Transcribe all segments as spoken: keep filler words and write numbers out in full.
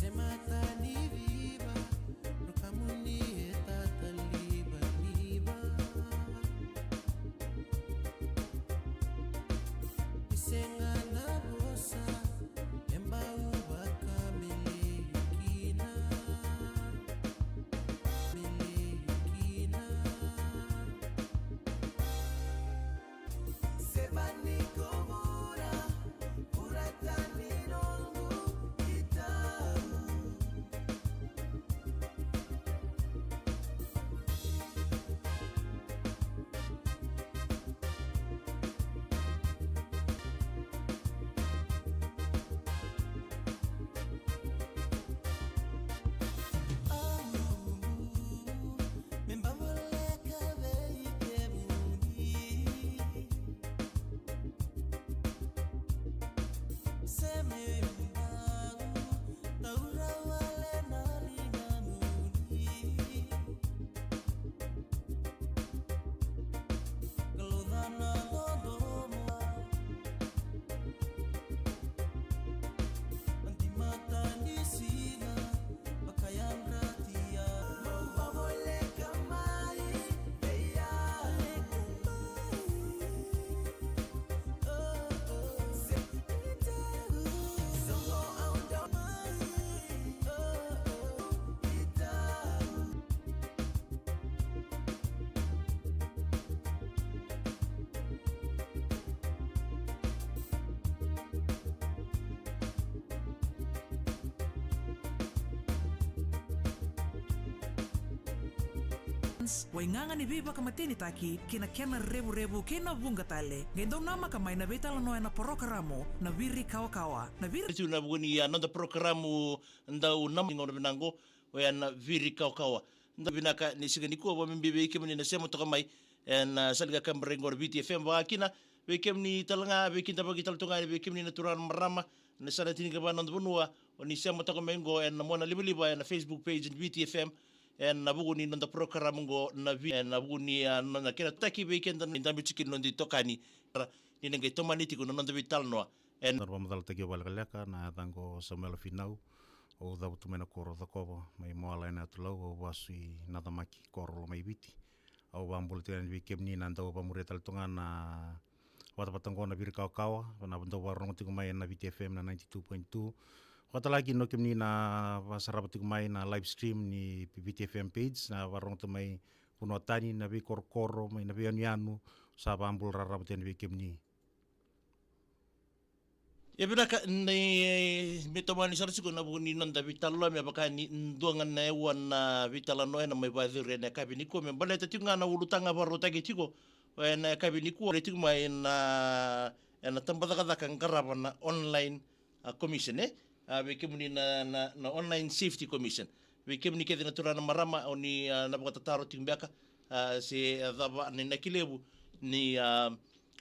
E mata ni viva, no kamuni e tata liva liva. E sega na vosa, e bau vaka me levu kina, me levu kina. Waigaga ni veivakamatenitaki kei na kena revurevu kei na vuqa tale. Qai dau namaka mai na veitalanoa ena porokaramu na Viri Kawakawa. Na Viri tu na vuku ni a noda porokaramu dau namaka ni gauna vinaka qo, oya na Viri Kawakawa. Da vinaka ni siga nikua vakabibi vei kemuni na sema toka mai ena sala ni kakaburaki qo na Viti F M, vaka kina vei kemuni tale ga, vei keda vakaitalatogani, vei kemuni na turaga na marama, na yasana tinikava na noda vanua, o ni sema toka mai qo ena monalivaliva ena Facebook page ni Viti F M, ena vuku ni noda porokaramu qo na Vi-, ena vuku ni a, na kena taki vei keda na dabe tiko ni noda itokani, ni na qai tomani tiko na noda veitalanoa. Ena noda vakamacalataki vakalekaleka, na yacaqu o Samuela Finau, au cavutu mai na koro o Cakova, mai Moala ena yatu Lau, au vasu i Nacamaki, koro Lomaiviti. Au vakabula tiko yani vei kemuni na dau vakamuria tale tu ga na vatavata qo na Viri Kawakawa, na dau vakarorogo tiko mai na Viti F M na ninety-two point two. Vakatalega kina o kemuni na vakasarava tiko mai na live stream ni Viti F M page, na vakarorogo tiko mai vanua tani, na veikorokoro, mai na veiyanuyanu, sa vakabula raraba tiko yani vei kemuni. E vinaka, ni me tomani sara tiko na vuku ni noda veitalanoa, me vaka ni dua ga na e ua na veitalanoa ena mai vakayacori ena yakavi nikua, me baleta tiko ga na ulutaga vakarautaki tiko ena yakavi nikua, baleta tiko mai na, ena tabacakacaka qarava na online, a, commission, e? A, vei kemuni na, na, na Online Safety Commission. Vei kemuni kece na turaga na marama, o ni, a, na vakatataro tiko beka, a, se, a, cava na inaki levu ni, a,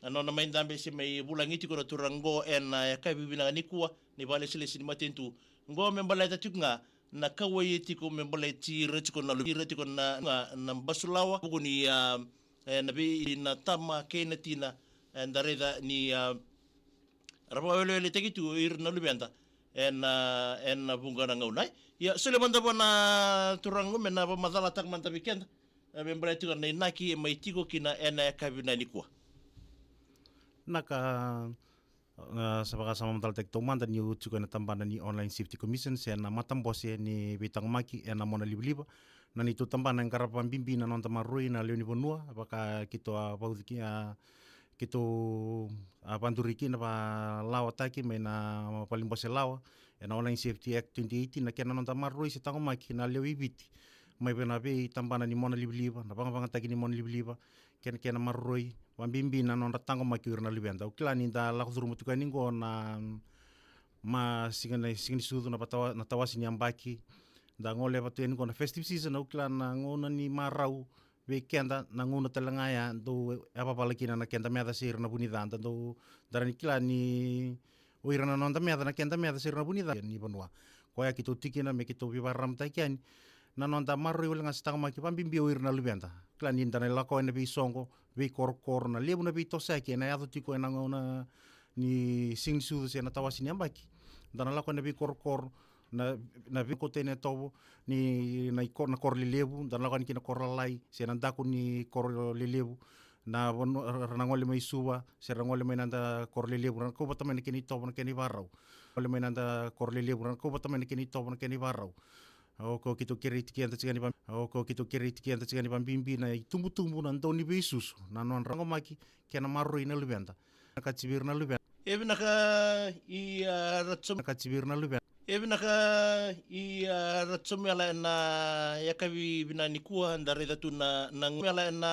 a nona mai dabe se mai vulagi tiko na turaga qo ena yakavi vinaka nikua ni vakalesilesi ni matanitu. Qo me baleta tiko ga na kauwai e tiko me baleti ira tiko na lu-, ira tiko na, na, na basulawa, vuku ni, a, e, na vei na tama kei na tina, e, da raica ni, a, ra vakaweleweletaki tu o ira na luveda ena, ena vuqa na gauna. Ia, solia mada vua na turaga me na vakamacalataka mada vei keda, e, me baleta tiko na inaki e mai tiko kina ena yakavi nikua. Na ka, e, sa vaka sa vakamacalataki taumada niu tiko ena tabana ni Online Safety Commission, se na matabose ni veitaqomaki ena monalivaliva. Na neitou tabana e qarava vakabibi na noda maroroi na lewe ni vanua, vaka keitou a vauci ki, a, keitou a vakaduri kina, vakalawataki mai na valenibose lawa ena Online Safety Act twenty eighteen, na kena noda maroroi se taqomaki na lewe i Viti mai vei na veitabana ni monalivaliva, na vagavagataki ni monalivaliva, kei na kena maroroi, vakabibi na nodra taqomaki o ira na luveda. Au kila ni da lako curuma tiko yani qo na, mm, ma siga ni, siga ni sucu, na vatawa-, na tawase ni yabaki. Da goleva tu yani qo na festive season, au kila na gauna ni marau vei keda, na gauna tale ga ya dau yavavala kina na keda meca se ira na vunica, da dau, da rawa ni kila ni o ira na noda meca, na keda meca se ira na vunica ni vanua. Koya keitou tiki kina me keitou veivakararamataki yani na noda maroroi wale ga se taqomaki, vakabibi o ira na luveda. Kila ni da na lako ena veisoqo, veikorokoro, na levu na veitosoyaki ena yaco tiko ena gauna ni siga ni sucu se na tawase ni yabaki. Da na lako ena veikorokoro, Na, na vei kote na tovo ni na, iko, na koro lelevu, da na lako yani ki na koro lalai, se na daku ni koro lelevu, na vanua ra na gole mai Suva, se ra gole mai na da koro lelevu, ra na kau vata mai na kena itovo na kena ivarau. Gole mai na da koro lelevu, ra na kau vata mai na kena itovo na kena ivarau. O ko keitou kerei tiki eda tiko yani va, o ko keitou kerei tiki eda tiko yani vabibi na itubutubu na dau ni veisusu, na nodra taqomaki kei na maroroi na luveda. Na ka tiko vei ira na luveda. E vinaka i a ratsam. Na ka tiko vei ira na luveda. E vinaka i a ratsam yala ena yakavi vina nikua da raica tu na, na yala ena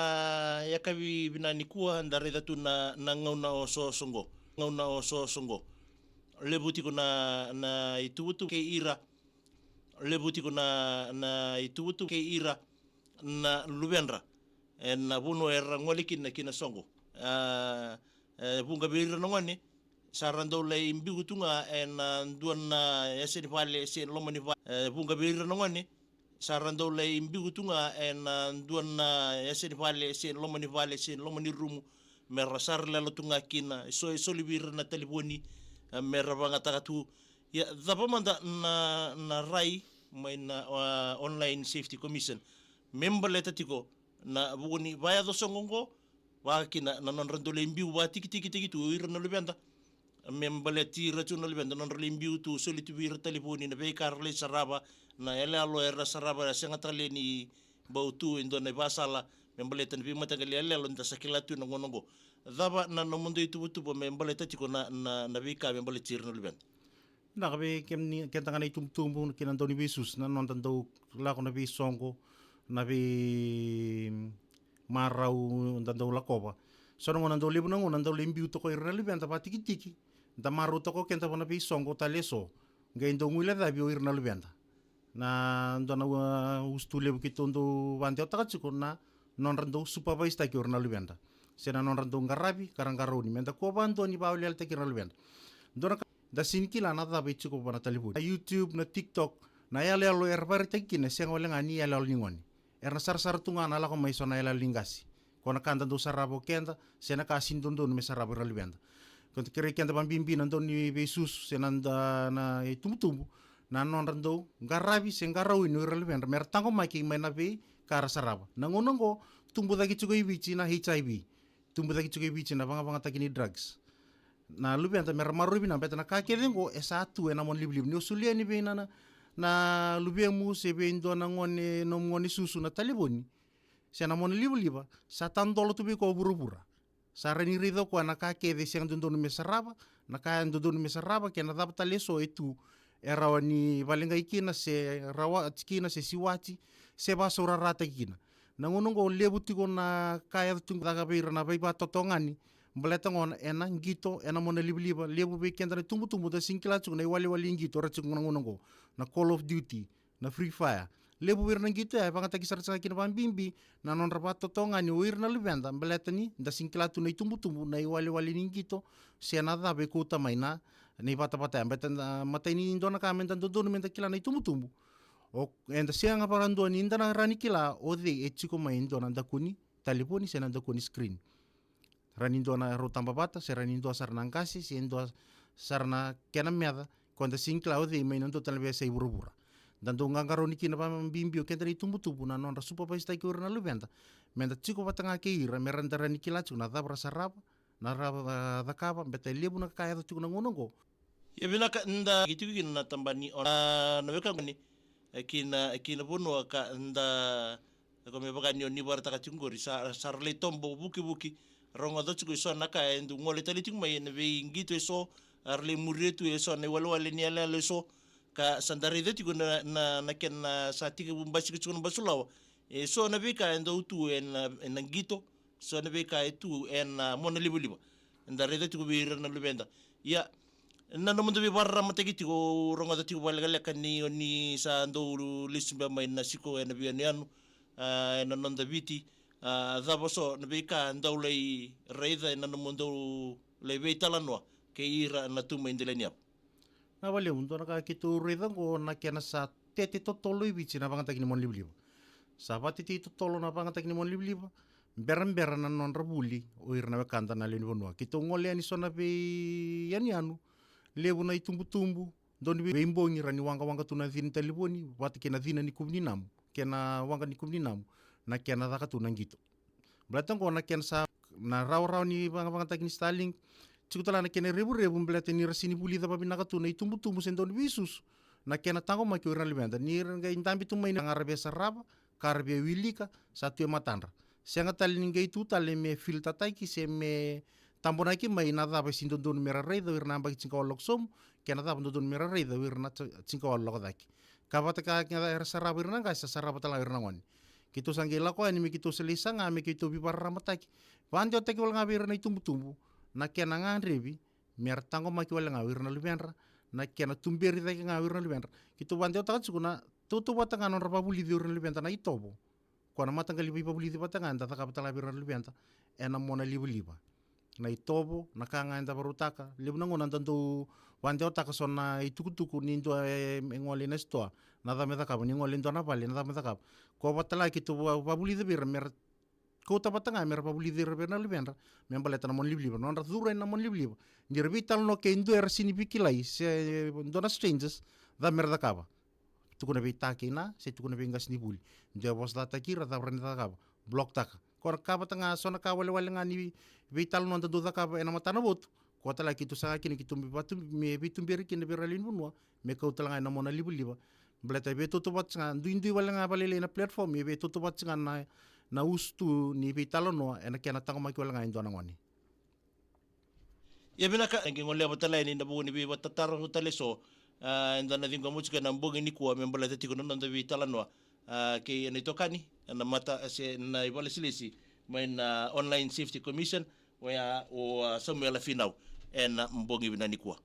yakavi vina nikua da raica tu na, na gauna o sosoqo. Gauna o sosoqo. Levu tiko na, na itubutubu kei ira. Levu tiko na, na itubutubu kei ira na luvedra ena vanua era gole kina ki na soqo. A, e vuqa vei ira na gone sa ra dau lai biu tu ga ena dua na yasa ni vale se loma ni vale. E vuqa vei ira na gone sa ra dau lai biu tu ga ena dua na yasa ni vale se loma ni vale se loma ni rumu, me ra sa ra lala tu ga kina. E so, e soli vei ira na talevoni, e, me ra vagataka tu. Ia, cava mada na, na rai mai na, a, Online Safety Commission me baleta tiko na vuku ni vayaco soqo oqo, vaka kina na nodra dau lai biu vakatikitikitaki tu o ira na luveda. Me baleti ira tu na luveda, nodra lai biu tu, soli tu vei ira talevoni, na veika ra lai sarava, na yaloyalo era sarava, era sega tale ni bau tu e dua na ivakasala me baleta na veimataqali yaloyalo da sa kila tu na gauna oqo. Cava na nomudou ituvatuva me baleta tiko na, na, na veika me baleti ira na luveda? Vinaka vei kemuni, keda ga na itubutubu kei na dau ni veisusu, na noda dau lako na veisoqo, na veimarau da dau lakova. So na gauna dau levu na gauna dau lai biu toka o ira na luveda vakatikitiki, da marau toka o keda va na veisoqo tale eso. Qai dau guilecavi o ira na luveda. Na dua na, a, usutu levu keitou dau vakadewataka tiko na nodra dau supervise-taki o ira na luveda, se na nodra dau qaravi ka ra qarauni, me da kua vakadua ni vakaweleweletaki ira na luveda. Dua na ka, da sega ni kila na cava e tiko va na talevoni, na YouTube, na TikTok, na yaloyalo era vakaraitaki kina e sega wale ga ni yaloyalo ni gone. Era na sarasara tu ga na lako mai so na yaloyalo ni qase. Ko na ka da dau sarava o keda, se na ka sega ni dodonu me sarava o ira na luveda. Ko da kerei keda vabibi na dau ni veisusu se na da, na itubutubu, na nodra dau qaravi se qarauni o ira na luvedra me ra taqomaki mai na veika ra sarava. Na gauna oqo tubu cake tiko i Viti na HIV, tubu cake tiko i Viti na vagavagataki ni drugs. Na luveda me ra marorovi na, beta na ka kece oqo e sa tu ena mona livaliva. Ni o solia yani vei na, na, na luvemu se vei dua na gone, nomu gone susu na talevoni se na mona livaliva, sa tadola tu vei koya o vuravura. Sa rawa ni raica o koya na ka kece e sega dodonu me sarava, na ka e dodonu me sarava, kei na cava tale eso e tu e rawa ni valeqai kina se rawati kina se siwati se vakasaurarataki kina. Na gauna oqo levu tiko na ka e yaco tiko caka vei ira na veivakatotogani, baleta gona ena qito, ena mona livaliva. Levu vei keda na itubutubu da sega ni kila tiko na iwalewale ni qito era tiko na gauna oqo, na Call of Duty, na Free Fire. Levu vei ira na qito ya e vagataki sara tiko ga kina vabibi na nodra vakatotogani o ira na luveda, baleta ni da sega ni kila tu na itubutubu na iwalewale ni qito se na cava e kauta mai na, na ivatavata ya. Beta na imatai ni dua na ka me da dodonu me da kila na itubutubu, o, eda sega vakadua ni da na rawa ni kila o cei e tiko mai e dua na dakuni talevoni se na dakuni screen. Rawa ni dua na rau taba vata, se rawa ni dua sara na qase, se dua sara na kena meca, ko da sega ni kila o cei mai na dua tale na veiyasai vuravura. Da dau qaqarauni kina vabibi o keda na itubutubu na nodra supervise-taki o ira na luveda, me da tiko vata ga kei ira, me ra da rawa ni kila tiko na cava ra sarava, na ra, a, cakava, beta e levu na ka e yaco tiko na gauna oqo. Ia vinaka, da ki tiko kina na tabana ni o, a, na weka gone, e, ki na, e, ki na vanua ka da, e, ko me vaka ni o ni vakaraitaka tiko qori, sa, sa ra lai tobo vukivuki, rogoca tiko e so na ka e dau gole tale tiko mai ena veiqito e so, a ra lai muria tu e so na iwalewale ni yaloyalo e so, ka sa da raica tiko na, na, na kena sa tekivu basika tiko na basulawa. E so na veika e dau tu ena, ena qito, so na veika e tu ena, a, mona livaliva. Eda raica tiko vei ira na luveda. Ia, na nomudou veivakararamataki tiko, au rogoca tiko vakalekaleka ni o ni sa dau lesu beka mai na siko ena veiyanuyanu, a, ena noda Viti, a, cava so na veika dau lai raica ena nomudou lai veitalanoa kei ira na tu mai dela ni yavu? Na vakalevu, dua na ka keitou raica oqo na kena sa tete totolo i Viti na vagataki ni mona livaliva. Sa vatetei totolo na vagataki ni mona livaliva, berabera na nodra vuli o ira na wekada na lewe ni vanua. Keitou gole yani so na veiyanuyanu, levu na itubutubu, dodonu ni veibogi ra ni waqawaqa tu na cina ni talevoni vata kei na cina ni kuvu ni namu, kei na waqa ni kuvu ni namu, na kena caka tu na qito. Baleta oqo na kena sa na rawarawa ni vaqavaqataki ni Starlink. Tiko tale ga na kena revurevu baleta ni ra sini vulica vavinaka tu na itubutubu se dodonu ni veisusu na kena taqomaki o ira na luveda. Ni ra qai dabe tu mai na ka ra via sarava, ka ra via wilika, sa tu e matadra. Sega tale ni qai tu tale me filtataki se me tabonaki mai na cava e sini dodonu me ra raica o ira na yabaki tinikawalu lako sobu, kei na cava dodonu me ra raica o ira na ti-, tinikawalu lako cake. Ka vata kaya era sarava o ira na qase, sa sarava tale ga o ira na gone. Keitou sa qai lako yani me keitou sa lai saga me keitou veivakararamataki, vakadewataki wale ga vei ira na itubutubu na kena gadrevi me ra taqomaki wale ga o ira na luvedra, na kena tuberi cake ga o ira na luvedra. Keitou vakadewataka tiko na tautauvata ga na nodra vakavulici o ira na luveda na itovo. Ko na mataqali veivakavulici vata ga eda cakava tale ga vei ira na luveda ena mona livaliva. Na itovo, na ka ga eda vakarautaka. Levu na gauna da dau vakadewataka so na itukutuku ni dua e, e gole ina sitoa, na cava me cakava, ni gole e dua na vale, na cava me cakava. Ko vata tale ga keitou vaka-, vakavulica vei ira me ra kauta vata ga me ra vakavulici ira vei ira na luvedra me baleta na mona livaliva, na nodra curu ena mona livaliva. Ni ra veitalanoa kei dua era sini veikilai se dua na strangers, cava me ra cakava. Tukuna vei ta kei na, se tukuna vei qasenivuli. Dua e vosacataki ira, cava ra na cakava. Block taka. Ko na ka vata ga, so na ka walewale ga ni veitalanoa da dau cakava ena matana votu. Ko tale ga keitou saga kina keitou me vatu-, me veituberi kina vei ira na lewe ni vanua, me kau tale ga ena mona livaliva. Baleta e veitautauvata ga, duidui wale ga vakalailai na platform, e veitautauvata ga na, na usutu ni veitalanoa ena kena taqomaki wale ga e dua na gone. Ia vinaka, na qai goleva tale yani na vuku ni veivakatataro tale eso, a, eda na ciqoma tiko ena bogi nikua me baleta tiko na noda veitalanoa, a, kei ena itokani, ena mata, se na ivakalesilesi mai na Online Safety Commission, oya o, a, Samuela Finau, ena bogi vinaka nikua.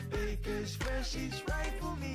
Baker's Fresh is right for me.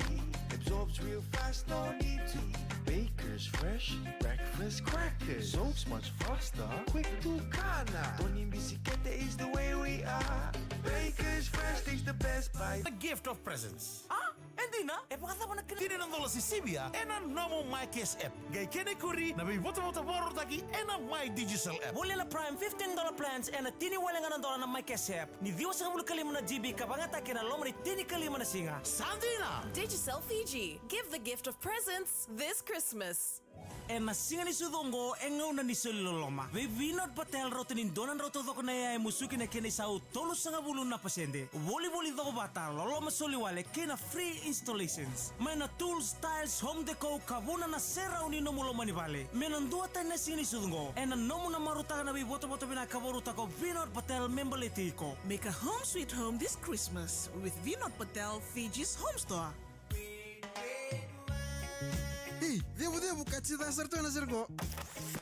Absorbs real fast, no need to. Baker's Fresh breakfast crackers. Soaks much faster, quick to kana. Tony Bisikete is the way we are. Baker's Fresh is the best by. The gift of presents. A? E dina? E vakacava na kena? Tini na dola sisivia ena nomu MyCash app. Qai kena ikuri na veivotavota vakarautaki ena My Digicel app. Voli ena Prime fifteen dollar plans ena tini wale ga na dola na MyCash app. Ni ciwasagavulu ka lima na G B ka vakayagataki ena loma ni tini ka lima na siga. Sa dina! Digicel Fiji. Give the gift of presents this Christmas. Ena siga ni sucu oqo e gauna ni soli loloma. Vei Vinod Patel rauta ni dua na drau taucoko na iyaya e musuki na kena isau tolusagavulu na pasede. Volivoli cokovata, loloma soli wale kei na free installations. Mai na tools, tiles, home decor ka vuna na serau ni nomu loma ni vale. Me na dua tani na siga ni sucu oqo, ena nomu na marautaka na veivotavota vinaka ka vakarautaka o Vinod Patel me baleti iko. Make a home sweet home this Christmas with Vinod Patel, Fiji's Home Store. Ei, cevucevu ka tsi ca sara tu ena sere qo.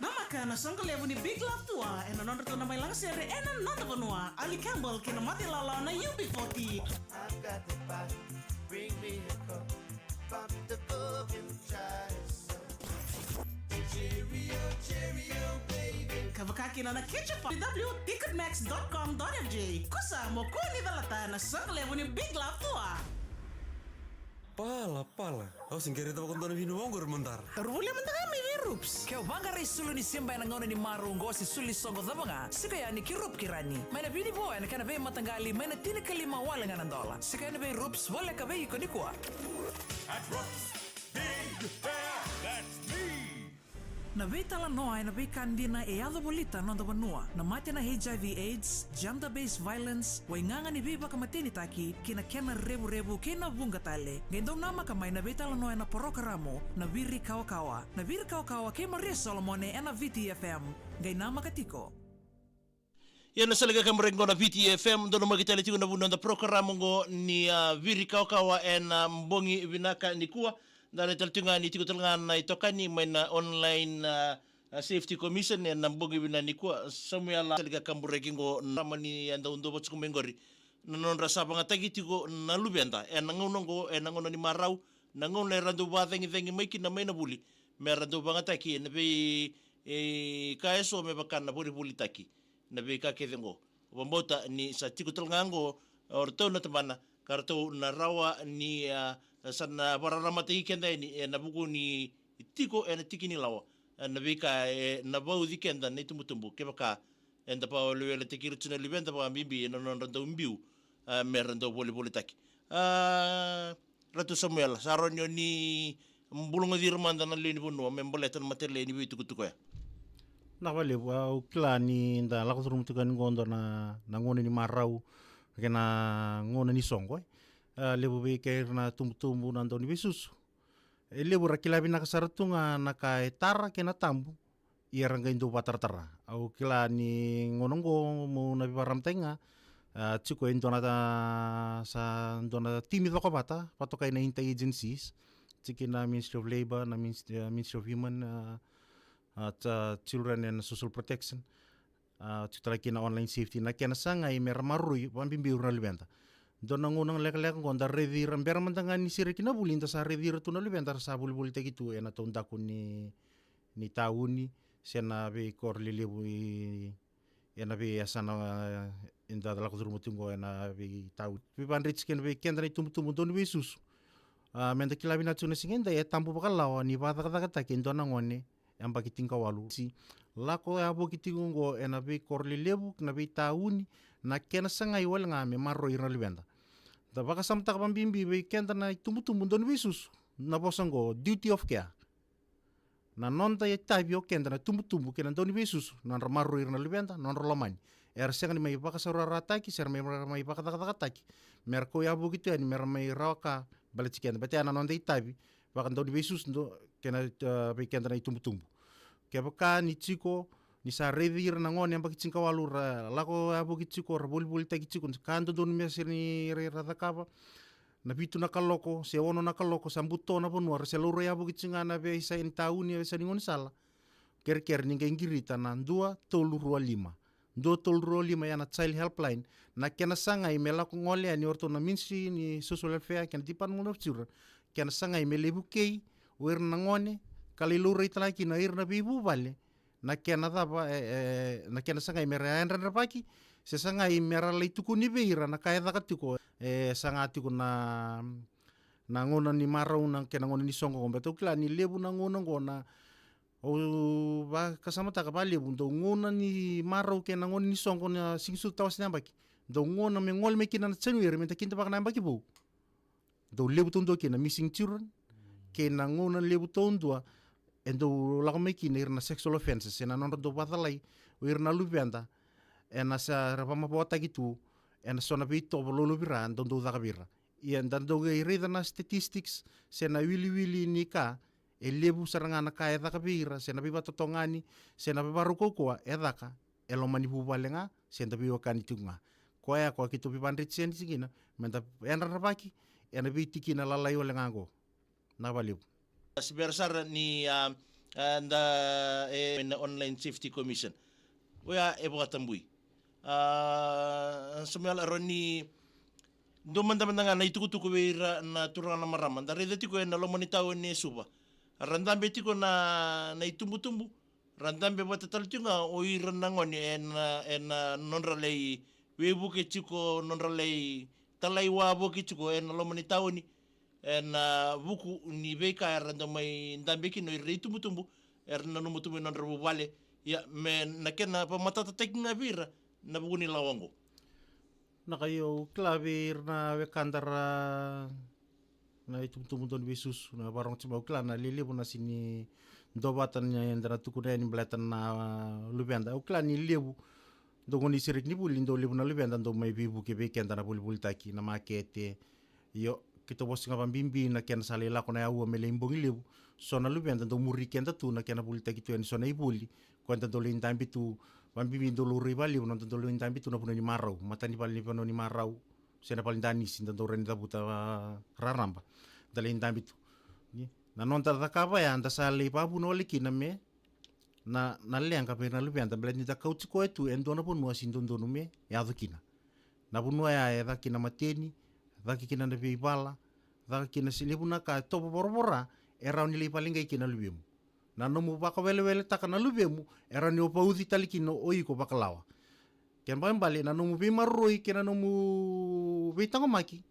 Namaka na soqo levu ni Big Love Tour ena nodratou na mai lagasere ena noda vanua. Ali Campbell kei na mate lala na U B forty. I've got the body, bring me a cup. Pop the cork and try some. Cheerio, cheerio, baby. Ka vaka kina na ketchup. W ticketmax dot com dot F J. Kusa mo kua ni calata na soqo levu ni Big Love Tour. Pala, pala. Au se qai raica vakadua na vinu oqori madara. Taura volia mada ga mai vei Rups. Ke o vaqara isulu ni siba ena gauna ni marau oqo se isulu ni soqo cava ga, siko yani ki Rup ki Rani. Mai na Vinivo ena kena veimataqali mai na tinikalima wale ga na dola. Siko yani vei Rups, voleka vei iko nikua. At Rups, big fair, that's me. Na veitalanoa ena veika dina e yaco volita noda vanua, na mate na H I V AIDS, gender-based violence, waigaga ni veivakamatenitaki, kei na kena revurevu kei na vuqa tale. Qai dau namaka mai na veitalanoa ena porokaramu na Viri Kawakawa. Na Viri Kawakawa kei Maria Solomone ena V T F M. Qai namaka tiko. Ia na sala ga ka kaburaki qo na V T F M, donu maki tale tiko na vu ni noda porokaramu qo ni a Viri Kawakawa ena bogi vinaka nikua. Da lai tale tiko ga ni tiko tale ga na itokani mai na Online a, a Safety Commission ena bogi vinaka nikua. Samuela, sala ga ka kaburaki qo na rama ni a dau dua vatuku mai qori. Na nodra sa vagataki tiko na luveda ena gauna qo, ena gauna ni marau, na gauna era dau vacagicagi mai kina mai na vuli, me ra dau vagataki ena vei, e, ka eso me vaka na volivolitaki na veika kece qo. Vabauta ni sa tiko tale ga qo o ratou na tabana ka ratou na rawa ni a, sa na vakararamataki keda yani ena vuku ni tiko ena tiki ni lawa, a, na veika e na vauci keda na itubutubu kevaka eda vakaweleweletaki ira tu na luveda vakabibi ena nodra dau biu, a, me ra dau volivolitaki. A, Ratu Samuela, sa rawa ni o ni bulagoci ira mada na lewe ni vanua me baleta na matailalai ni veitukutuku oya. Na vakalevu, au kila ni da lako curuma tiko yani qo dua na, na gauna ni marau kei na gauna ni soqo, e. A, levu vei kei ira na tubutubu na dau ni veisusu. E levu era kila vinaka sara tu ga na ka e tara kei na tabu. Ia ra qai dau vataratara. Au kila ni gauna oqo meu na veivakararamataki ga, a, tiko e dua na ta, sa dua na timi cokovata, vakatokai na inter-agencies, tiko na Ministry of Labour, na Minist-, e, Ministry of Human, a, a, ta, Children and Social Protection, a, tiko tale kina Online Safety, na kena sagai me ra maroroi vakabibi ira na luveda. Dua na gauna lekaleka oqo da raici ira bera mada ga ni sere ki na vuli, da sa raici ira tu na luveda ra sa volivolitaki tu ena taudaku ni ni tauni, se na veikoro lelevu i, ena veiyasana, e, eda lako curuma tiko qo ena veitauni. Veivakadreti kei na vei keda na itubutubu dau ni veisusu. A, meda kila vinaka tiko na siga edai e tabu vakalawa ni vakacakacakataki e dua na gone yabaki tinikawalu. Si lako yavoki tiko qo ena veikoro lelevu, na veitauni, na kena sagai wale ga me maroroi ira na luveda. Da vakasamataka vakabibi vei keda na itubutubu dau ni veisusu na vosa qo, duty of care. Na noda itavi o keda na tubutubu kei na dau ni veisusu, na nodra maroroi ira na luveda, na nodra lomani. Era sega ni mai vakasaurarataki, se ra mai, mai vakacakacakataki. Me ra kau yavoki tu yani, me ra mai rawa ka baleti keda. Baleta ya na noda itavi, vaka dau ni veisusu, dau, kei na, e, vei keda na itubutubu. Kevaka ni tiko, ni sa raici ira na gone yabaki tinikawalu ra lako yavoki tiko, ra volivolitaki tiko, ka dodonu me sega ni ra, ra cakava. Na vitu na kaloko se ono na kaloko sa buto na vanua, ra se laurai yavoki tiko ga na veiyasa ni tauni, veiyasa ni gaunisala. Kerekere ni qai qirita na dua tolu rua lima. dua tolu rua lima, ya na Child Helpline, na kena sagai me lako gole yani o ratou na Ministry ni Social Welfare kei na Department of Children, kena sagai me lai vukei o ira na gone ka lai laurai tale ga kina o ira na veivuvale, na kena cava, e, e, na kena sagai me ra yadrayadravaki, se sagai me ra lai tukuni vei ira na ka e caka tiko, e saga tiko na, na gauna ni marau na kei na gauna ni soqo. Baleta au kila ni levu na gauna oqo na, au vakasamataka vakalevu dau gauna ni marau kei na gauna ni soqo na Siga Sucu, tawase na yabaki, dau gauna me gole mai kina na January me da kidavaka na yabaki vou. Dau levu taudua kina missing children, kei na gauna levu taudua e dau lako mai kina ira na sexual offences, ena nodra dau vakacalai o ira na luveda, ena sa ra vakamavoataki tu ena so na veitovo lolovira dau dau caka vei ira. Ia da dau qai raica na statistics se na wiliwili ni ka, e levu sara ga na ka e caka vei ira, se na veivatotogani, se na veivarau kaukauwa e caka e loma ni vuvale ga, se da veiwekani tiko ga. Koya koya keitou veivadreti seni tikina me da yadrayadravaki ena veitikina lalai wale ga oqo. Na vakalevu. Sa bera sara ni, a, a, da, e, na Online Safety Commission. Oya e vakatabui. A, Samuel, e rawa ni dua mada mada ga na itukutuku vei ira na turaga na marama. Da raica tiko ena loma ni tauni e Suva, ra dabe tiko na, na itubutubu, ra dabe vata tale tiko ga o ira na gone ena, ena nodra lai veivuke tiko, nodra lai talai wavoki tiko ena loma ni tauni, ena vuku ni veika era dau mai dabe kina o ira na itubutubu era nanuma tu mai nodra vuvale. Ia me na kena vakamatatataki ga vei ira na vuku ni lawa oqo. Na ka io, au kila vei ira na wekada ra na itubutubu dau ni veisusu, na vakarogo tiko mai, au kila na lelevu na sini dua vata ni eda na tukuna yani baleta na luveda. Au kila ni levu dau gone sereki ni vuli, dau levu na luveda dau mai veivuke vei keda na volivolitaki, na makete. Io, keitou vosa ga vakabibi na kena sa lai lako na aua me lai bogi levu. So na luveda dau muri keda tu na kena volitaki tu yani so na ivoli. Ko eda dau lai dabe tu, vakabibi dau laurai vakalevu na noda dau lai dabe tu na vanua ni marau, matanivale ni vanua ni marau, se na vale danisi, da dau rawa ni cavuta, a, raraba, da lai dabe tu. Ni, na noda cakava ya da sa lai vakavuna wale kina me na, na leqa vei ira na luveda, baleta ni da kauti koya tu e dua na vanua sini dodonu me yaco kina. Na vanua ya e caka kina mateni, caka kina na veivala, caka kina se levu na ka e tovo voravora e rawa ni lai valeqai kina na luvemu. Na nomu vakaweleweletaka na luvemu e rawa ni o vauci tale kina o iko vakalawa. Kena ibalebale na nomu veimaroroi kei na nomu veitaqomaki,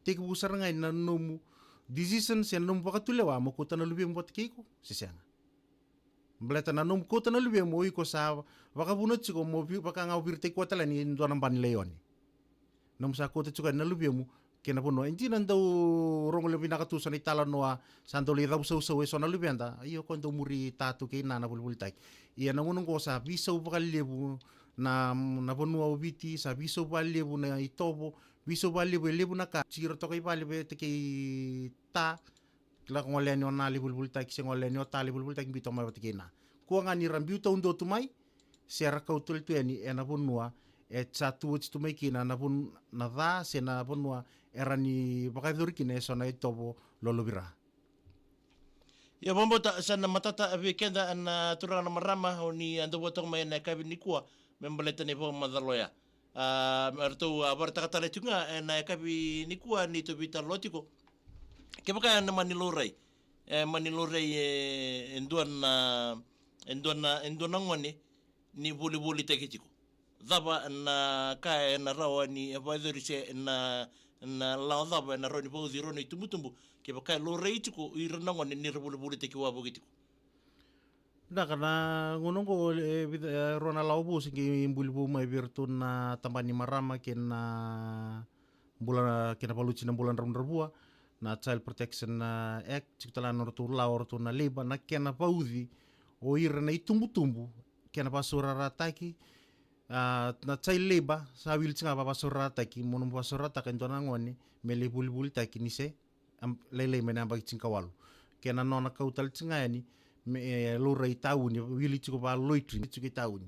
tekivu sara ga ena nomu decision se na nomu vakatulewa mo kauta na luvemu vata kei iko se sega. Baleta na nomu kauta na luvemu o iko sa vakavuna tiko mo vi, vaka ga o viritaki koya tale yani e dua na ba ni laione. Nomu sa kauta tiko yani na luvemu kei na vanua. E dina dau rogo levu vinaka tu so na italanoa, sa dau lai cavusausau e so na luveda, io, ko dau muri ta tu kei na, na volivolitaki. Ia na gauna oqo sa veisau vakalevu na, na vanua o Viti, sa veisau vakalevu na itovo, veisau vakalevu e levu na ka. Tiko toka i vale vata kei ta, lako gole yani o na lai volivolitaki, se gole yani o ta lai volivolitaki, biu toka mai vata kei na. Kua ga ni ra biu taudua tu mai, se ra kau tale tu yani ena vanua e sa tu oti tu mai kina na vanu, na ca se na vanua e rawa ni vakayacori kina e so na itovo lolovira. Ia vakabauta sa na matata vei keda na turaga na marama o ni a dau vata toka mai ena yakavi nikua me baleta na ivakamacala oya. A, me ratou a vakaraitaka tale tiko ga ena yakavi nikua ni tou veitalanoa tiko. Kevaka e na mani laurai, e mani laurai e, e dua na, e dua na, e dua na gone ni volivolitaki tiko, cava na ka e na rawa ni vakayacori se na, na lawa cava e na rawa ni vauci rau na itubutubu kevaka e laurai tiko o ira na gone ni ra volivolitaki wavoki tiko? Vinaka. Na gauna oqo e vica, e rua na lawa vou se qai buli vou mai vei iratou na tabana ni marama kei na bula, kei na valuti na bula dravudravua, na Child Protection, a, Act, tiko tale ga na nodratou lawa o ratou na Labour, na kena vauci o ira na itubutubu, kena vasaurarataki, a, na Child Labour sa wili tiko ga vavasaurarataki, mo na vavasaurataka e dua na gone me lai volivolitaki ni se, am, lailai mai na yabaki tinikawalu. Kei na nona kau tale tiko ga yani me, e, laurai tauni, wili tiko va loitri, tiko i tauni.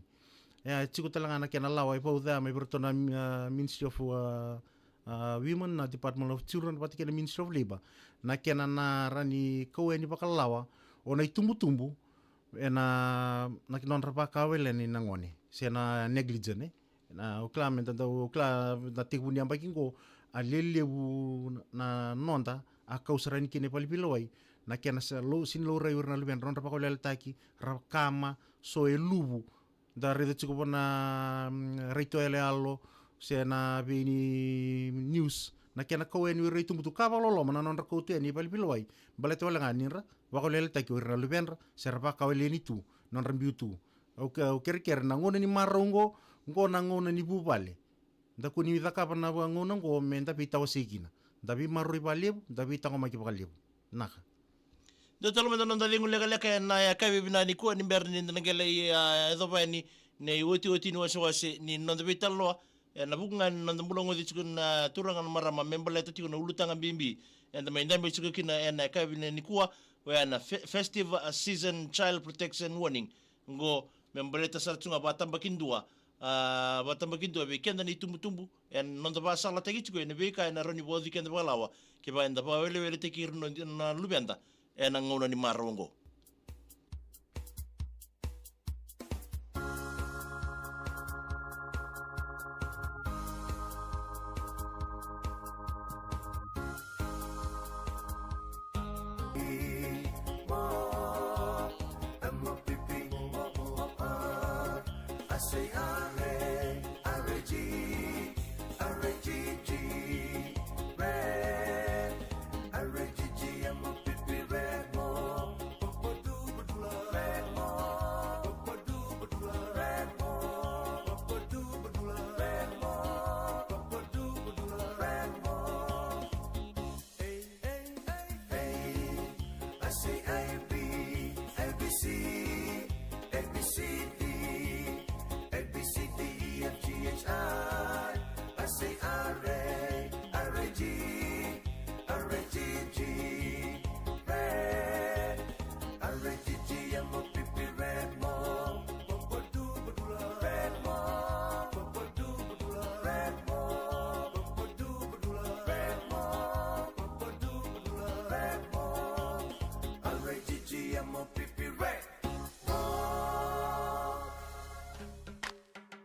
E, tiko tale ga na kena lawa e vauca mai vei iratou na, a, Ministry of, a, a, Women, na Department of Children vata kei na Ministry of Labour. Na kena na rawa ni kau yani vakalawa o na itubutubu ena, na nodra vakaweleni na gone se na negligent, e. Na, au kila me da dau, au kila na tekivu ni yabaki qo, a lelevu na noda a kau sara yani kina e valeniveilawa, na kena sa lou, sini laurai o ira na luvedra, nodra vakaweleweletaki, ra kama, so e luvu. Da raica tiko vua na, mm, retio yaloyalo se na vei ni news, na kena kau yani o ira itubutubu ka vakaloloma na nodra kau tu yani e valeniveilawa, baleta wale ga ni ra vakaweleweletaki o ira na luvedra se ra vakaweleni tu nodra biu tu. Au ke-, au kerekere na gauna ni marau qo, qo na gauna ni vuvale. Da kua ni cakava na gauna qo me da veitawasei kina. Da veimaroroi vakalevu, da veitaqomaki vakalevu. Naka. Dua tale mada na noda cegu lekaleka ena yakavi vinaka nikua ni bera ni da na qai lai, a, yacova yani na iotioti ni wasewase ni noda veitalanoa ena vuku ga ni noda bula oqo tiko na turaga na marama me baleta tiko na ulutaga bibi eda mai dabe tiko kina ena yakavi vinaka nikua, oya na fe-, festive, a, season child protection warning. Qo me baleta sara tu ga vakatabakidua, a, vakatabakidua vei keda na itubutubu, ena noda vakasalataki tiko ena veika ena rawa ni vauci keda vakalawa kevaka eda vakaweleweletaki ira na, na luveda ena gauna ni marau oqo.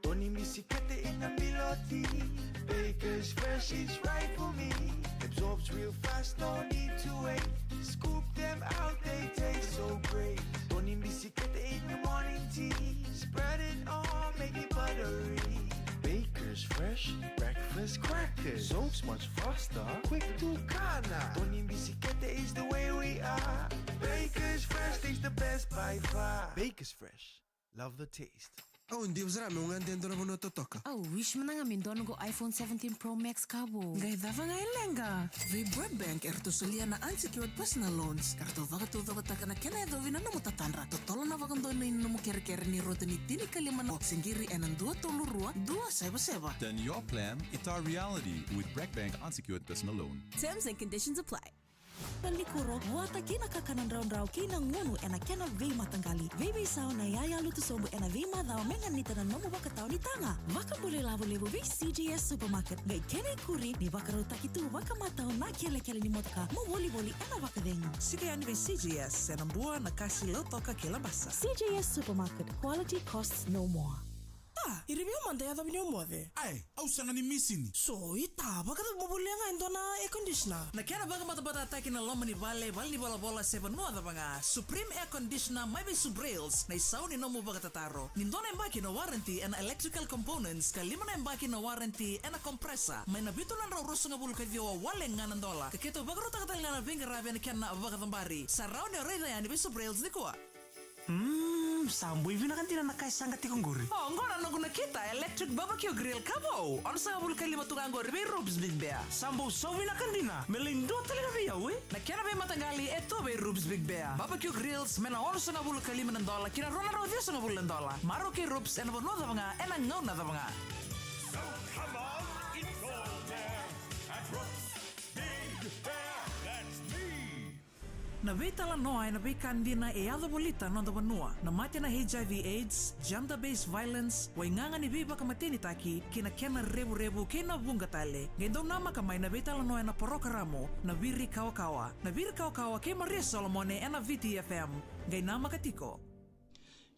Dua ni bisikete ena miloti. Baker's Fresh is right for me. Absorbs real fast, no need to wait. Scoop them out, they taste so great. Dua ni bisikete in the morning tea. Spread it on, make it buttery. Baker's Fresh breakfast crackers. Soaks much faster, quick to kana. Dua ni bisikete is the way we are. Baker's Fresh tastes the best by far. Baker's Fresh. Love the taste. Au diva sara meu gade e dua na vanua totoka. Au wish mada ga me dua noqu iPhone seventeen Pro Max ka vou. Qai cava ga e leqa? Vei Bradbank eratou solia na unsecured personal loans. Eratou vakataucokotaka na kena yacovi na nomu tatadra. Totolo na vakadonui ni nomu kerekere ni rauta ni tinikalima na, se qiri ena dua tolu rua dua saiva saiva. Then your plan, it's our reality with Bradbank unsecured personal loan. Terms and conditions apply. Na likuro, vata kei na kakana draudrau kei na gunu ena kena veimataqali. Veiveisau na iyaya lutu sobu ena veimacawa me ganita na nomu vakatau ni taga. Vakabula ilavo levu vei C J S Supermarket. Qai kena ikuri ni vakarautaki tu vakamatau na kelekele ni motoka mo volivoli ena vakacegu. Siga yani vei C J S ena Bua, Nakasi, Lautoka kei Labasa. C J S Supermarket, quality costs no more. Ta, ira vei au mada e yacovi ni au moce. Ai, au sega ni misini. So, ita, vakacava mo volia ga e dua na air conditioner? Na kena vakamatabatataki na loma ni vale, vale ni volavola se vanua cava ga. Supreme Air Conditioner mai vei Subrails, na isau ni nomu vakatataro. Ni dua na yabaki na warranty ena electrical components, ka lima na yabaki na warranty ena compressor. Mai na vitu na drau ruasagavulu ka ciwa wale ga na dola. Ka keitou vakarautaka tale ga na veiqaravi ena kena vakacabari. Sa rawa ni o raica yani vei Subrails nikua. Mm, sa boi vinaka dina na ka e saqa tiko qori. O, qo na noqu Nakita Electric Barbecue Grill ka vou. Onosagavulu ka lima tu ga qori vei Rubes Big Bear. Sa bau sau vinaka dina, me lai dua tale ga vei au, e? Na kena veimataqali e tu vei Rubes Big Bear. Barbecue grills me na onosagavulu ka lima na dola ki na rua na drau ciwasagavulu na dola. Marau kei Rubes ena vanua cava ga, ena gauna cava ga. So come on, it's all there at Rubes Big Bear. That's me. Na veitalanoa ena veika dina e yaco volita na noda vanua, na mate na H I V AIDS, gender-based violence, waigaga ni veivakamatenitaki, kei na kena revurevu kei na vuqa tale. Qai dau namaka mai na veitalanoa ena porokaramu na Viri Kawakawa. Na Viri Kawakawa kei Maria Solomone ena V T F M. Qai namaka tiko.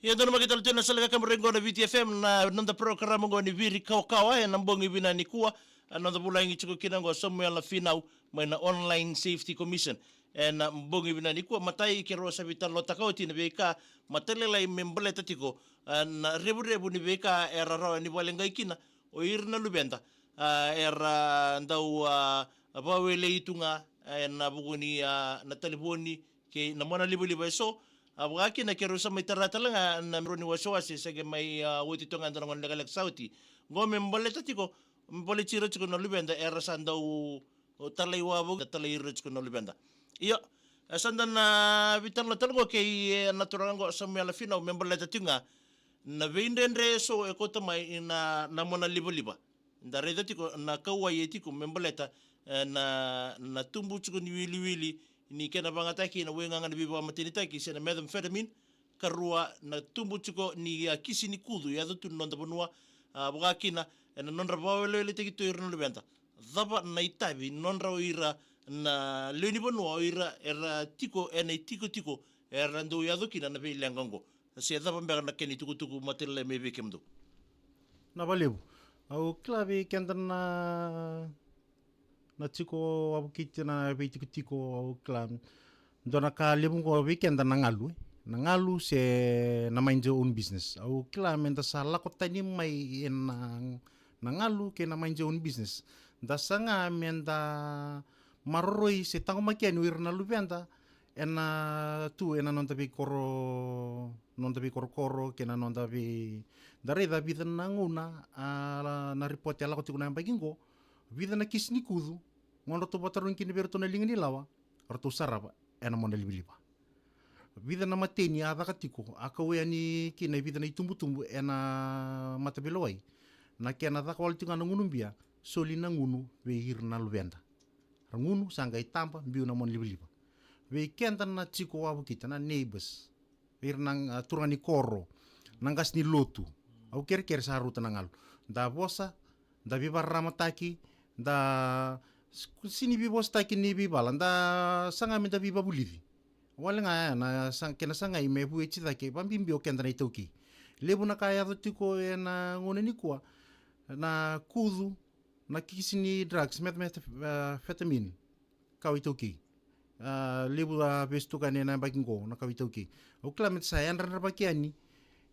Ia, dou na maki tale tu na sala ka kamurai qo na V T F M, na noda program qo ni Viri Kawakawa, ena bogi vinaka nikua. A noda vulagi tiko kina qo Samuela Finau, mai na Online Safety Commission. Ena bogi vinaka nikua, matai keirau sa veitalanoataka oti na veika matailalai me baleta tiko, a, na revurevu ni veika era rawa ni vakaleqai kina o ira na luveda, a, era dau, a, vakawelei tu ga, a, ena vuku ni, a, na talevoni, kei na mona livaliva eso. A, vaka kina keirau sa mai tara tale ga na mero ni wasewase, se qai mai, a, oti toga e dua na gauna lekaleka sa oti. Qo me baleta tiko, me baleti ira tiko na luveda era sa dau, o, talai wavoki, talai ira tiko na luveda. Io, e, sa da na veitalanoa tale qo kei, e, na turaga qo Samuela Finau me baleta tiko ga na veidredre eso e kauta mai na, na mona livaliva. Da raica tiko na kauwai e tiko me baleta, e, na, na tubu tiko ni wiliwili ni kena vagataki na waigaga ni veivakamatenitaki se na methamphetamine, ka rua na tubu tiko ni, a, kisi ni kucu e yaco tu na noda vanua, a, vaka kina, e, na nodra vakaweleweletaki tu ira na luveda. Cava na itavi nodra o ira na lewe ni vanua o ira era tiko ena itikotiko era dau yaco kina na veileqa oqo? Se cava beka na kena itukutuku matailalai mai vei kemudou? Na valevu. Au kila vei keda na, na tiko wavokiti na veitikotiko, au kila dua na ka levu qo vei keda na galu, e. Na galu se na mind your own business. Au kila me da sa lako tani mai ena, na galu kei na mind your own business. Da saga me da maroroi se taqomaki yani o ira na luveda ena tu ena noda veikoro, noda veikorokoro kei na noda vei, da raica vica na gauna, a, na ripote a lako tiko na yabaki qo, vica na kisi ni kucu, qo ratou vakatarogi kina vei iratou na liga ni lawa, ratou sarava ena mona livaliva. Vica na mateni a caka tiko, a kau yani kina e vica na itubutubu ena mataveilewai. Na kena caka wale tiko ga na gunu bia, soli na gunu vei ira na luveda. Ra gunu, sa qai taba, biu na mona livaliva. Vei keda na tiko wavokita, na neighbors, ira na, a, turaga ni koro, na qase ni lotu. Au kerekere sa rauta na galu. Da vosa, da veivakararamataki, da s-, sini veivosataki ni veivala, da saga me da veivavulici. Wale ga, e, na sa-, kena sagai me vueti cake, vabibi o keda na iTaukei. Levu na ka e yaco tiko ena gauna nikua, na kucu, na kisi ni drugs, meth-, meth-, e, amphetamine, kawa iTaukei. A, levu a vesu tu ga ena yabaki qo na kawa iTaukei. Au kila me da sa yadravaki yani,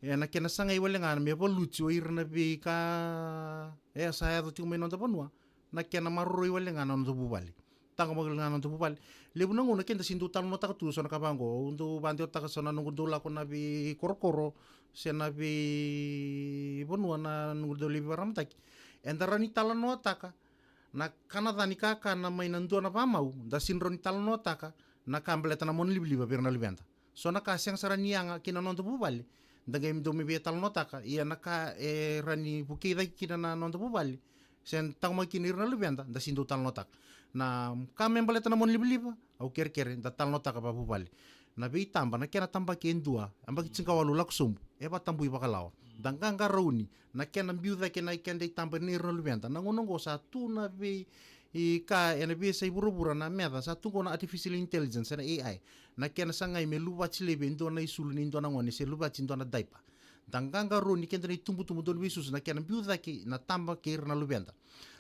e, na kena sagai wale ga me valuti o ira na veika e sa yaco tiko mai noda vanua, na kena maroroi wale ga na noda vuvale. Taqomaki wale ga na noda vuvale. Levu na gauna keda sini dau talanoataka tu so na ka vaqo, au dau vakadewataka so na noqu dau lako na veikorokoro se na veivanua na noqu dau lai veivakararamataki. Eda rawa ni talanoataka na kana ca ni kakana mai na dua na vakamau, da sini rawa ni talanoataka na ka baleta na mona livaliva vei ira na luveda. So na ka sega sara ni yaga ki na noda vuvale, da qai dau mai via talanoataka, ia na ka e rawa ni vukei cake kina na noda vuvale se taqomaki kina ira na luveda, da sini dau talanoataka. Na ka me baleta na mona livaliva, au kerekere da talanoataka vakavuvale. Na veitaba, na kena tabaki e dua, yabaki tinikawalu lako sobu, e vakatabui vakalawa. Da qaqarauni na kena biu cake na keda itaba ni ira na luveda. Na gauna oqo sa tu na vei, i ka ena veiyasai vuravura na meca, sa tu qo na artificial intelligence, na A I. Na kena sagai me luvati laivi e dua na isulu ni dua na gone se luvati e dua na diaper. Da qaqarauni keda na itubutubu, dau ni veisusu na kena biu cake na taba kei ira na luveda.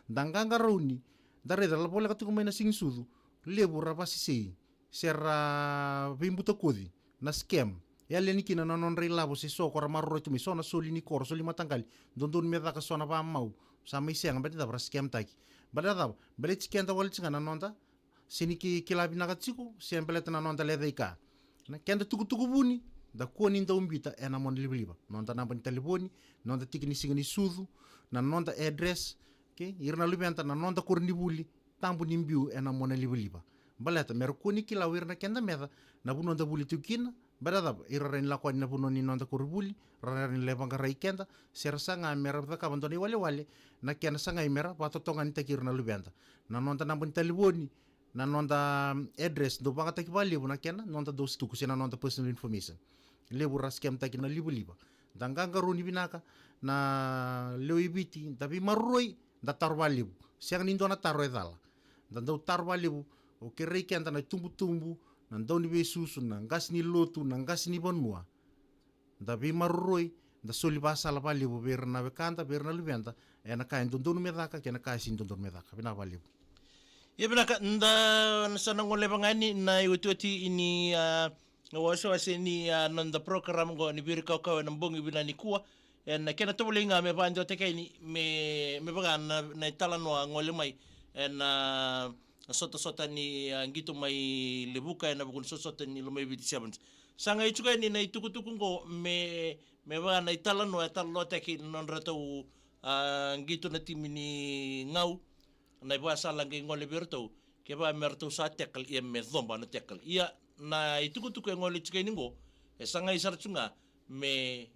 Da qaqarauni, da raica ra voleka tiko mai na siga ni sucu, levu ra vasisei se ra veibutakoci, na scam. E yali yani kina na nodra ilavo se so ko ra maroroi tu mai, so na soli ni koro, soli mataqali, dodonu me caka so na vakamau, sa mai sega, baleta cava? Ra scam taki. Baleta cava? Baleti keda wale tiko ga na noda sini ki, kila vinaka tiko, se baleta na noda lecaika. Na keda tukutuku vuni, da kua ni dau biuta ena mona livaliva. Noda naba ni talevoni, noda tiki ni siga ni sucu, na noda address, okay? Ira na luveda, na noda koronivuli, tabu ni biu ena mona livaliva. Baleta me ra kua ni kila o ira na keda meca na vanua da vuli tiko kina. Baleta cava? Ira rawa ni lako yani na vanua ni noda koronivuli, ra rawa ni lai vaqarai keda, se ra saga me ra cakava dua na iwalewale, na kena sagai me ra vakatotoganitaki ira na luveda. Na noda naba ni talevoni, na noda, mm, address, dau vagataki vakalevu na kena noda dau stuku se na noda personal information. Levu ra scam taki na livaliva. Da qaqarauni vinaka, na lewe i Viti, da veimaroroi, da taro vakalevu. Sega ni dua na taro e cala. Da dau taro vakalevu, au kerei keda na itubutubu, na dau ni veisusu, na qase ni lotu, na qase ni vanua. da veimaroroi, da soli vakasala vakalevu vei ira na wekada, vei ira na luveda, ena ka e dodonu me caka kei na ka e sega ni dodonu me caka. Vinaka vakalevu. Ia vinaka, da na sa na goleva ga yani na iotioti ni, a, wasewase ni, a, noda program oqo ni Viri Kawakawa ena bogi vinaka nikua. Ena kena tovolei ga me vakadewataki yani me, me vaka na, na italanoa gole mai ena sotasota ni, a, qito mai Levuka ena vuku ni sotasota ni Lomaiviti Sevens. Sa qai tiko yani na itukutuku oqo me, me vaka na italanoa e talanoataki na nodratou, a, qito na timi ni Gau, na ivakasala qai gole vei iratou, kevaka me ratou sa tackle, ia me coba na tackle. Ia na itukutuku e gole tiko yani oqo, e sa qai sara tu ga me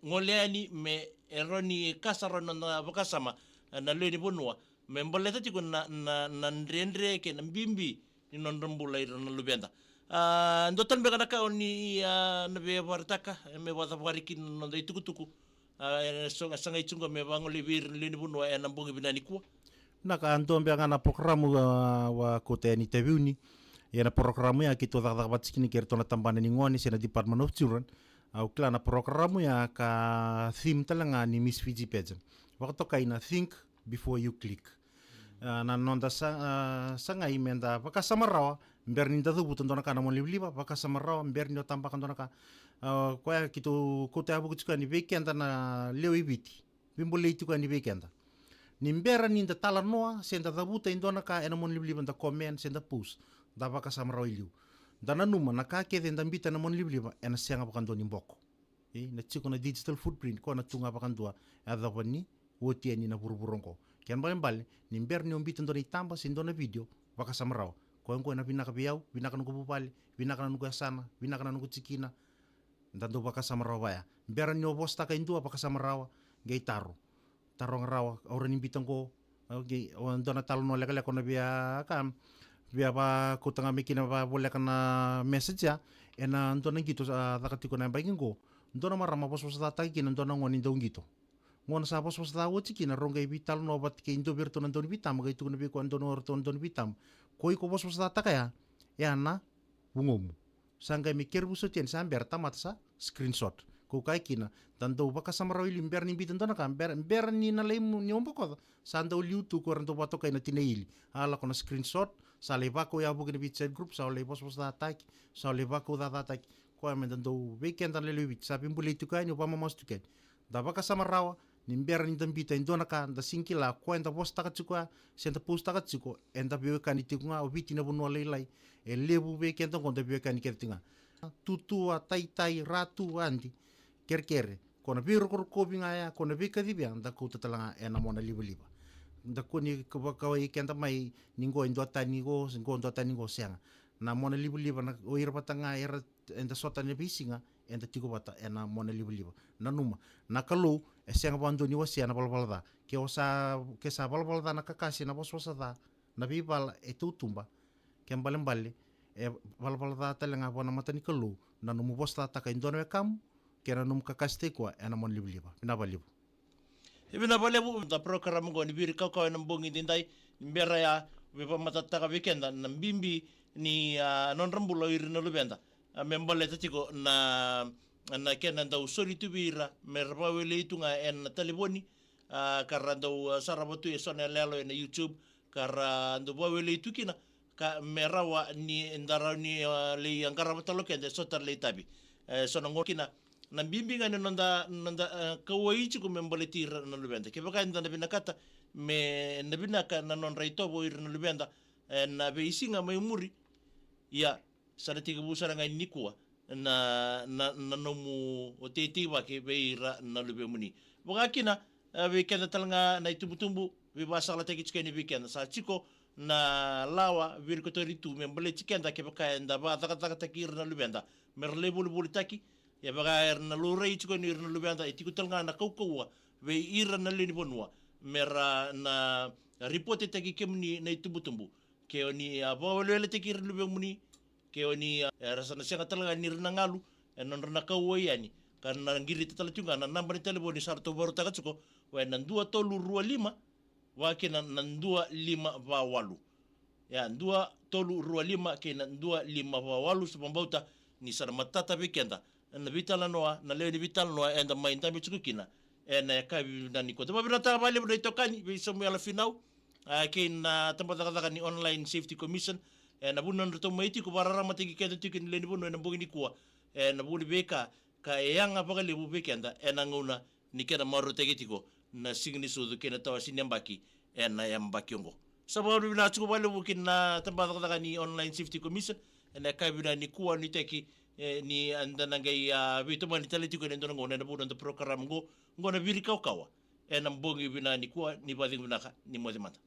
gole yani me e rawa ni kasa rawa na noda vakasama, e, na lewe ni vanua, me baleta tiko na, na, na dredre kei na bibi ni nodra bula ira na luveda. A, dua tale beka na ka o ni, a, na veivaretaka, e, me vakatavari kina na noda itukutuku, a, e, so, sa qai tiko me vagolei vei ira na lewe ni vanua ena bogi vinaka nikua. Na ka dua beka ga na porokaramu, a, au a kauta yani, taveuni. Ia na porokaramu ya keitou cakacaka vata tiko kina kei iratou na tabana ni gone se na Department of Children. Au kila na porokaramu ya ka theme tale ga ni Miss Fiji Pageant. Vakatokai na Think Before You Click. A, na noda sa, a, sagai me da vakasama rawa bera ni da cavuta dua na ka na monalivaliva, vakasama rawa bera ni o tabaka dua na ka. A, koya keitou kauta yavaki tiko yani vei keda na lewe i Viti. Veibolei tiko yani vei keda. Ni bera ni da talanoa se da cavuta e dua na ka ena monalivaliva, da comment se da post, da vakasama rawa i liu. Da nanuma na ka kece eda biuta ena monalivaliva ena sega vakadua ni boko. E, na tiko na digital footprint, koya na tu ga vakadua e yacova ni oti yani na vuravura oqo. Kena ibalebale, ni bera ni o biuta dua na itaba se dua na video, vakasama rawa. Koya oqo ena vinaka vei au, vinaka noqu vuvale, vinaka na noqu yasana, vinaka na noqu tikina. Da dau vakasama rawa vaya. Bera ni o vosataka e dua, vakasama rawa, qai taro. Taroga rawa, au rawa ni biuta oqo. Okei, o dua na talanoa lekaleka o na via ka, via vakauta ga mai kina, vavoleka na message ya. Ena dua na qito sa caka tiko na yabaki oqo, dua na marama vosavosacataki kina dua na gone dau qito. Gauna sa vosavosaca oti kina, rau qai veitalanoa vata kei dua vei iratou na dauniveitaba, qai tukuna vei koya, dua na iratou na dauniveitaba, ko iko vosavosacataka ya, ya na vugomu. Sa qai mai kere vosoti yani, sa bera tamata sa screenshot. Ko kaya kina, da dau vakasama rawa i liu bera ni biuta dua na ka, bera, bera ni na lai mu-, ni o bokoca, sa dau liu tu, ko era dau vakatokai na tina i ili. A lako na screenshot, sa lai vakau yavaki na Viti Chat group, sa lai vosavosacataki, sa lai vakaucacataki. Koya me da dau, vei keda na lewe i Viti, sa veibolei tiko yani, au vakamamasu tiko yani. Da vakasama rawa, ni bera ni da biuta e dua na ka, da sega ni kila ko eda vosataka tiko ya, se da postaka tiko, eda veiwekani tiko ga, o Viti na vanua lailai, e levu vei keda oqo da veiwekani kece tiko ga. Tutua, taitai, ratu, adi, kerekere. Ko na veirokorokovi ga ya, ko na veikacivi ya, da kauta tale ga ena monalivaliva. Da kua ni ka-, vakawai keda mai ni qo e duatani qo, qo duatani qo, sega. Na monalivaliva, na, o ira vata ga era eda sota ena veisiga, eda tiko vata ena monalivaliva. Nanuma, na Kalou e sega vakadua ni wasea na valavala ca. Ke o sa, ke sa valavala ca na kakase, na vosavosa ca, na veivala e tautuba, kena ibalebale e valavala ca tale ga vua na mata ni Kalou na nomu vosacataka e dua na wekamu kei na nomu kakase tiko ena monalivaliva. Vinaka vakalevu. E vinaka vakalevu na program oqo ni Viri Kawakawa ena bogi edaidai, ni bera ya, veivakamatatataka vei keda na bibi ni, a, nodra bula o ira na luveda. A, me baleta tiko na, na kena dau soli tu vei ira, me ra vakawelei tu ga ena talevoni, a, ka ra dau, a, sarava tu e so na iyaloyalo ena YouTube, ka ra dau vakawelei tu kina, ka me rawa ni da rawa ni, a, lai qarava tale o keda e so tale na itavi. E so na gauna kina, na bibi ga ni noda, noda, e, kauwai tiko me baleti ira na luveda. Kevaka eda na vinakata me na vinaka na nodra itovo ira na luveda, e, na veisiga mai muri, ia, sa na tekivu sara ga nikua na, na, na nomu teitei vaki vei ira na luvemuni. Vaka kina, e, vei keda tale ga na itubutubu, veivakasalataki tiko yani vei keda. Sa tiko na lawa virikotori tu me baleti keda kevaka eda vakacakacakataki ira na luveda me ra lai volivolitaki. Ia vaka era na laurai tiko yani ira na luveda, e tiko tale ga na kaukauwa vei ira na lewe ni vanua me ra na ripotetaki kemuni na itubutubu. Ke o ni a vakaweleweletaki ira na luvemuni, ke o ni a, era sa na sega tale ga ni ra na galu, e nodra na kauwai yani. Ka na qirita tale tiko ga na naba ni talevoni sa ratou vakarautaka tiko, oya na dua tolu rua lima, vaka kina na dua lima va walu. Ia, dua tolu rua lima kei na dua lima va walu, sa vakabauta ni sa na matata vei keda na veitalanoa, na lewe ni veitalanoa eda mai dabe tiko kina ena yakavi vinaka nikua. Da vakavinavinakataka vakalevu na itokani vei Samuela Finau, a, kei na tabacakacaka ni Online Safety Commission ena vuku ni nodratou mai tiko vakararamataki keda tiko kina na lewe ni vanua ena bogi nikua ena vuku ni veika ka e yaga vakalevu vei keda ena gauna ni kena marautaki tiko na Siga ni Sucu kei na tawasei ni yabaki ena yabaki oqo. Sa vakavinavinaka tiko vakalevu ki na tabacakacaka ni Online Safety Commission ena yakavi vinaka nikua, nuitaki, e, ni da na qai, a, veitomani tale tiko ena dua na gauna ena vuku ni noda program oqo, oqo na Viri Kawakawa. Ena bogi vinaka nikua, ni vakacegu vinaka, ni moce mada.